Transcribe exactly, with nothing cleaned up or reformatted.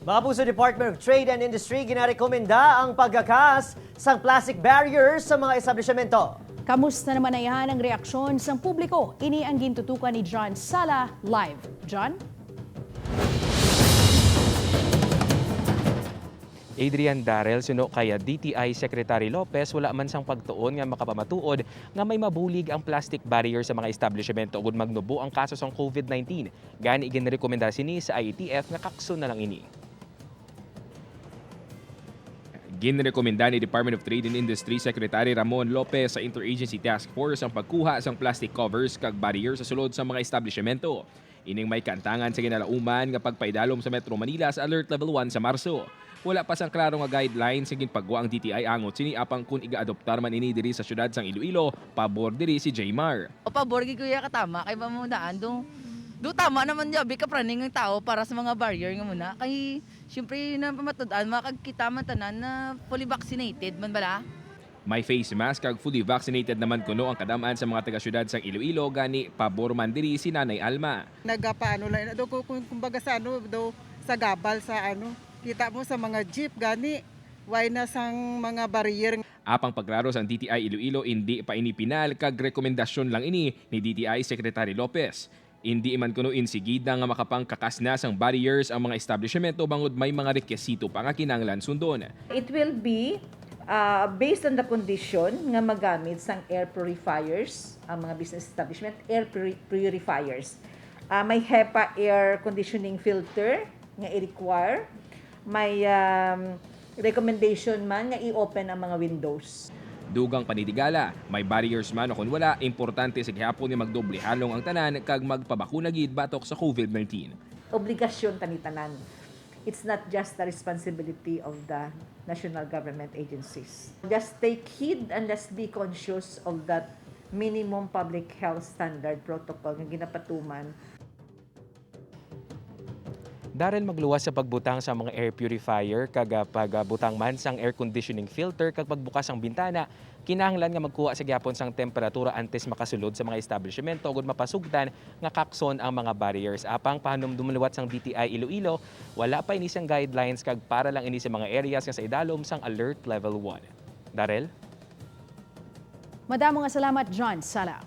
Mga puso, Department of Trade and Industry ginarekomenda ang paggakas sang plastic barriers sa mga establishmento. Kamusta naman na yan ang reaksyon sang publiko? Ini ang gintutukan ni John Sala live. John? Adrian, Darrell, suno kay D T I Secretary Lopez, wala man sang pagtuon nga makapamatuod nga may mabulig ang plastic barrier sa mga establishmento ugod magnubo ang kaso sang COVID nineteen. Gani, ginrekomenda sini sa I A T F nga kakson na lang ini. Ginrekomenda ni Department of Trade and Industry Secretary Ramon Lopez sa Interagency Task Force ang pagkuha sang plastic covers kag barrier sa sulod sa mga establishmento. Ining may kaantangan sa ginalauman nga pagpaidalom sa Metro Manila sa Alert Level one sa Marso. Wala pa sang klaro nga guidelines nga ginpagwa ang D T I angot sini, apang kon iga-adoptar man ini diri sa siyudad sang Iloilo, pabor diri si Jmar. O, pabor gid ko ya, katama kay ba mo daan do. Do tama naman ya, bi, kapraning ang tao para sa mga barrier nga muna. Kay, siyempre, na pamatud-an, makagkita man tanan na fully vaccinated man bala. May face mask kag fully vaccinated naman kuno ang kadam-an sa mga taga-siyudad sang Iloilo, gani pabor man diri si Nanay Alma. Nagapaano lang, ano, kung, kung, kumbaga sa ano, daw, sa gabal sa ano, kita mo sa mga jeep, gani, why na sang mga barrier. Apang paklaro sang D T I Iloilo, indi pa ini pinal kag rekomendasyon lang ini ni D T I Secretary Lopez. Indi man kuno insigida nga makapangkakas na sang barriers ang mga establishmento bangod may mga rekisito pa nga kinahanglan sundon. It will be, uh, based on the condition nga magamit sang air purifiers ang mga business establishment, air puri-, purifiers. Uh, may hepa air conditioning filter nga i-require. May, um, recommendation man nga i-open ang mga windows. Dugang panitigala, may barriers man o kon wala, importante sa gihapon nga magdoble halong ang tanan kag magpabakuna gid batok sa COVID nineteen. Obligasyon ta ni tanan. It's not just the responsibility of the national government agencies. Just take heed and just be conscious of that minimum public health standard protocol nga ginapatuman. Darrell, magluwas sa pagbutang sa mga air purifier kag, ah, pagbutang man sang air conditioning filter kag pagbukas sang bintana, kinahanglan nga magkuha sa gihapon sang temperatura antes makasulod sa mga establishmento ugod mapasugtan nga kakson ang mga barriers. Apang pahanumdom liwat sang D T I Iloilo, wala pa ini sang guidelines kag para lang ini sa mga areas nga sa idalom sang Alert Level one. Darrell? Madamo nga salamat, John Sala.